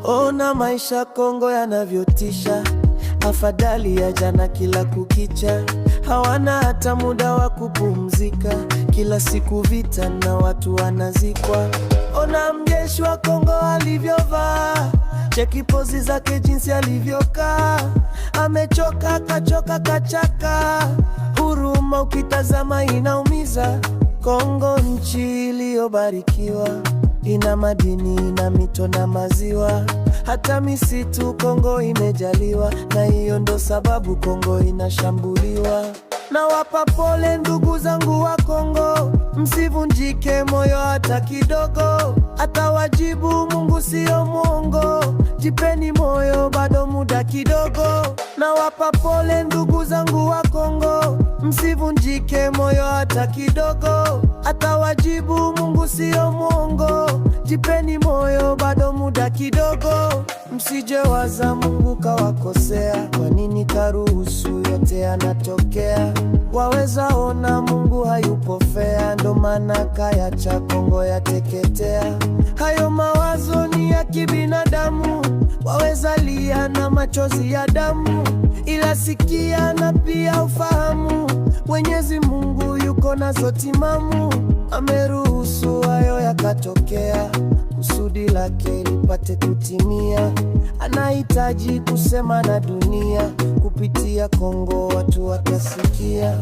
Ona maisha Kongo yanavyotisha, afadhali ya jana kila kukicha. Hawana hata muda wa kupumzika, kila siku vita na watu wanazikwa. Ona mjeshi wa Kongo alivyovaa, cheki pozi zake jinsi alivyokaa, amechoka kachoka kachaka, huruma ukitazama inaumiza. Kongo nchi iliyobarikiwa, ina madini na mito na maziwa, hata misitu Kongo imejaliwa, na hiyo ndo sababu Kongo inashambuliwa. Nawapa pole ndugu zangu wa Kongo, msivunjike moyo hata kidogo, atawajibu Mungu sio mwongo. Jipeni moyo, bado muda kidogo. Nawapa pole ndugu zangu wa Kongo, msivunjike moyo hata kidogo, atawajibu Mungu sio mwongo. Jipeni moyo, bado muda kidogo. Msijewaza Mungu kawakosea, kwa nini karuhusu yote yanatokea? Waweza ona Mungu hayupo fea, ndo maana kayacha Kongo yateketea. Hayo mawazo ni ya kibinadamu, waweza lia na machozi ya damu, ila sikia na pia ufahamu, Mwenyezi Mungu yuko nazo timamu, ameruhusu hayo yakatokea, kusudi lake lipate kutimia. Anahitaji kusema na dunia, kupitia Kongo watu watasikia.